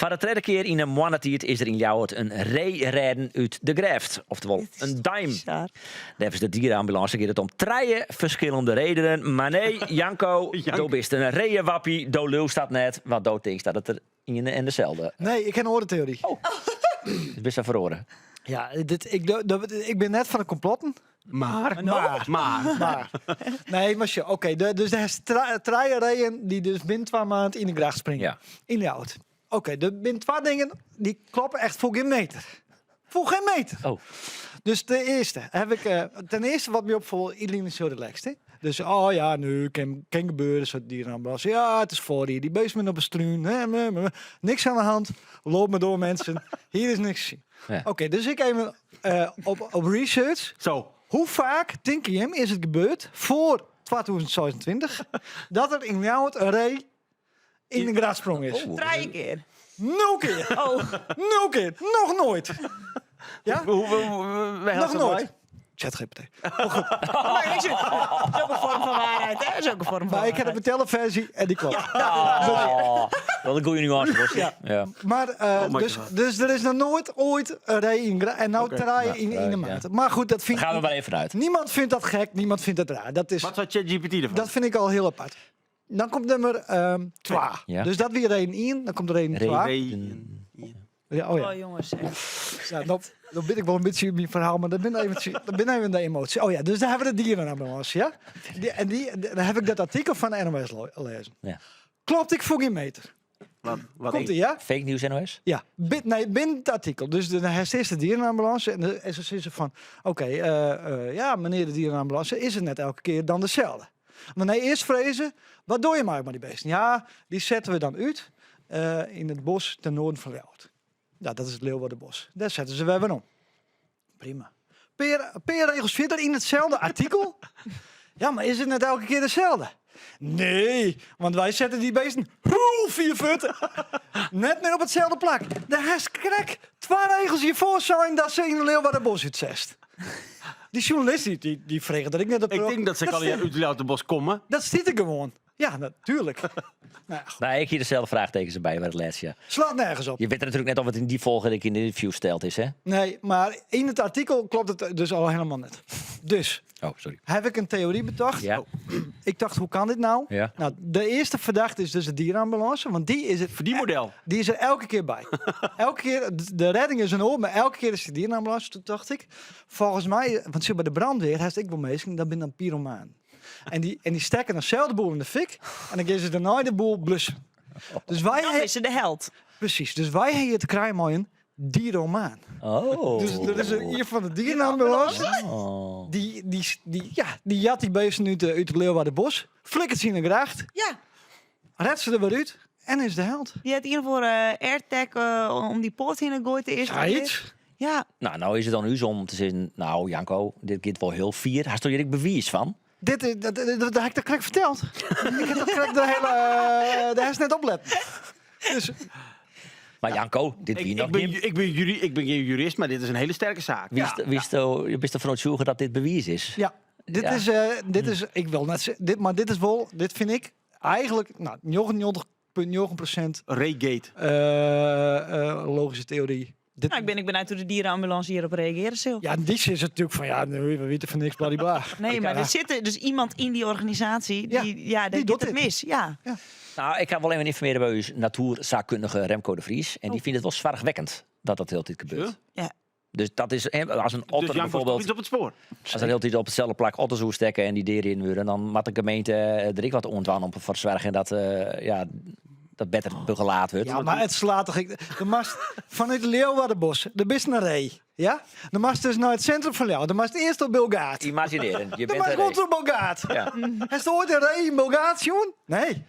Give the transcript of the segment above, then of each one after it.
Foar de tredde kear yn in moanne tiid is der yn Ljouwert in ree rêden út de grêft, oftewol in daim. Neffens de dierenambulânse giet it om trije ferskillende redenen. Mar nee, Janko, do bist in reeëwappie, do leaust dat net, want do tinkst dat it der iene en deselde. Nee, ik ha in oare teory. Oh, dus bist feroare. Ja, dit, ik, ik bin net fan de komplotten. Mar. Maar. Maar. Maar. Nee, mar sjoch, oké, dus der is trije reeën dy't dus binnen twa maand yn de gracht springe. Ja. Yn Ljouwert. Oké, der binne twa dingen dy kloppe echt foar gjin meter. Foar gjin meter. Oh. Dus de earste heb ik, ten eerste wat my opfoel, iedereen is zo relaxed. Hè? Dus, oh ja, nu kin gebeuren, zo dierenambulance. Ja, het is voor hier, die beesten met op een struun. Hè, meh, meh. Niks aan de hand. Loop maar door, mensen. Hier is niks te zien. Ja. Oké, dus ik even op research. Zo. Hoe vaak, tinke jim, is it gebeurd foar 2026 dat der yn Ljouwert in ree yn de gracht sprong is? Oh. Trije kear. Nul kear. Oh. Nul kear. Noch noait. Ja? Hoe, wêr Noch helst dat noait. wei? ChatGPT. Maar is ook een vorm van waarheid, hè? Is ook een vorm van Maar ik heb de waarheid. betelle versie en die klopt. Oh, wat in goede nuance, Bosje. Ja. Ja. Maar Oh my dus, God. dus er is nog nooit ooit een ree in en nou Oké. trije Ja, in de ja. maand. Maar goed, dat vind Daar gaan we maar even uit. Niemand vindt dat gek, niemand vindt dat raar. Dat, is, Wat zei ChatGPT ervan? dat vind ik al heel apart. Dan komt nummer 2. Ja. Dus dat wie reden 1, dan komt reden Reden. 2. Ree. Ja, oh ja. Oh jongens, echt. Ja, dan, dan ben ik wel een beetje in mijn verhaal, maar dan ben even, dan ben even de emotie. Oh ja, dus daar hebben we de dierenambulance, ja? Die, en die, daar heb ik dat artikel van de NOS lezen. Ja. Klopt, ik voor geen meter. Wat, wat Komt ie, ja? Fake news NOS? Ja, nee, binnen het artikel. Dus de, hij is eerst de dierenambulance en, de, en ze zeggen van, oké, ja, meneer de dierenambulance, is het net elke keer dan dezelfde? Maar nee, eerst vrezen, wat doe je maar met die beesten? Ja, die zetten we dan uit in het bos ten noorden van Ljouwert. Ja, dat is het Leeuwardenbos. Daar zetten ze weer om. Prima. Peer regels verder in hetzelfde artikel. Ja, maar is het net elke keer dezelfde? Nee, want wij zetten die beesten heel vier voeten. Net meer op hetzelfde plak. De has krek twee regels hiervoor zijn dat ze in de Leeuwardenbos uitzest. Die journalist die vregen dat ik net op Ik denk dat ze dat al zit- uit het bos komen. Dat zit er gewoon. Ja, natuurlijk. Nou ja, goed. Nou, ik hier dezelfde vraagtekens erbij bij het laatste. Ja. Slaat nergens op. Je weet natuurlijk net of het in die volgende keer in de interview steld is, hè? Nee, maar in het artikel klopt het dus al helemaal net. Dus Oh, sorry. heb ik een theorie bedacht. Ja. Ik dacht, hoe kan dit nou? Ja. Nou, de eerste verdachte is dus de dierenambulance, want die is het Verdienmodel. Die is er elke keer bij. Elke keer, de redding is een oor, maar elke keer is de dierenambulance. Toen dacht ik, volgens mij, want zeg bij de brandweer, hij is ik wel meestal, dat ben dan pyromaan. En die stekken dezelfde boel in de fik en dan gaan ze daarna de boel blussen. Dus wij Dan he- is ze de held. Precies, dus wij hebben te krijgen met een dieromaan. Oh. Dus er is een hier van de dierenambulance. Oh. Die, ja, die jat die beesten uit het Leeuwardenbos. Flikkert ze in de gracht. Ja. Redt ze er weer uit. En is de held. Die had in ieder geval AirTag om die poort in te gooien de eerste keer. Zoiets. Ja. Nou, nou is het dan u om te zeggen, nou Janko, dit gaat wel heel fier. Hast du hier bewijs van? Dit is, dat, dat, dat heb ik toch correct verteld. Ik heb toch correct de hele... daar is net opletten. Dus, Maar Janko, dit Ik, wie nog ik, ben, niet. ik ben geen jurist, maar dit is een hele sterke zaak. Wie is wie is de- je bent ervan overtuigd dat dit bewijs is? Ja, dit Ja. is, dit is, ik wil net zeggen, dit, maar dit is wel, dit vind ik eigenlijk, nou, 99,9% Raygate. Logische theorie. Dit, Nou, ik ben uit hoe de dierenambulance hierop reageren zal. Ja, in die zin is het natuurlijk van, ja, nu, we weten van niks, bladibla. Nee, maar er zit er dus iemand in die organisatie Ja, die, ja, die die doet doet het dit. mis. Ja. Ja. Nou, ik ga wel even informeren bij uw natuurzaakkundige Remco de Vries. En die vindt het wel zwaarwekkend dat dat heel tijd gebeurt. Ja. Dus dat is, hè, als een Dus otter Janko is toch bijvoorbeeld, iets op het spoor. als er heel tijd op hetzelfde plak otters hoe stekken en die dieren in worden, dan moet de gemeente er ik wat ontwan om voor te zorgen dat, ja, dat beter begeleid wordt. Ja, maar het slaat toch... Ik, de mast vanuit Leeuwardenbos, de bist naar Ree, ja? De mast dus naar het centrum van Leeuwarden. De mast eerst op Bilgaard. Imagineren, je De bent mast er komt op Bilgaard. Ja. Is er ooit een ree in Bilgaard, jongen? Nee.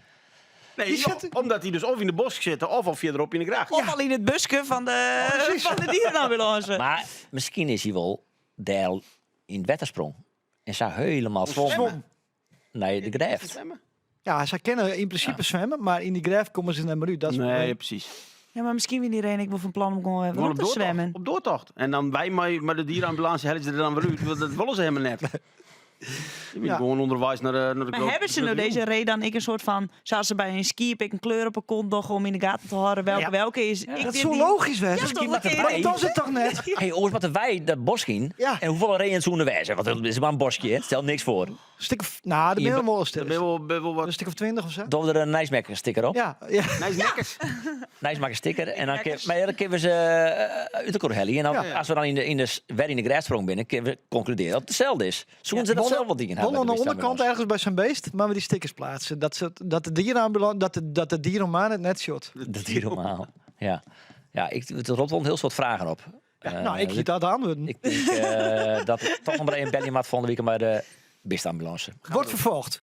Nee, Die joh, zit- omdat hij dus of in de bos zit of al verderop in de gracht. Of al in het busje Precies. van de dierenambulance. Maar misschien is hij wel daar in het wettersprong. En zou helemaal zwommen. Zwom. Nee, de greft. Zwemmen? Ja, ze kennen in principe zwemmen, maar in die graf komen ze niet meer uit. Dat is het Nee, probleem. precies. Ja, maar misschien wil iedereen ik wel van plan om gewoon even Gewoon rond op te doortocht. zwemmen. Op doortocht. En dan wij maar de dierenambulance hellen ze er dan weer uit, want dat willen ze helemaal net. Je bent gewoon onderwijs naar de Maar grote- hebben ze nou grote deze reden dan ik een soort van, zoals ze bij een skiep ik een kleur op een kont nog om in de gaten te houden welke Ja. welke is. Ik Dat is dit zo die- logisch, hè? Ja, toch, wat dat erbij. Maar dat is het toch net? Hey, oors wat wij dat bos in. Ja. En hoeveel reeën zoenen wij zijn? Want het is maar een bosje, hè? Het stelt niks voor. Een stuk of, nou, de Je ben wel Dan stil. ben je wel, ben je wel wat. Een stuk of 20 of zo. Doen we er een Nijsmaker sticker op? Ja, ja. Nice nekkers. Nijsmaker sticker. En dan kun, maar ja, dan kunnen we ze uit de korhelly. En dan, Ja. als we dan weer in de grasprong binnen, kunnen we concluderen dat het hetzelfde is. Zoeken ze dat zelf wel dingen Wol hebben? aan de bij onderkant ergens bij zijn beest, maar we die stickers plaatsen. Dat, ze, dat de dierenambulance, dat de dierenmaan het net shot. Dat hier normaal. Ja, ja ik, het rolt wel een heel soort vragen op. Nou, ik hiet dat aan. Ik denk dat het toch nog maar een belje maat volgende week bij de bestambulance. Wordt vervolgd.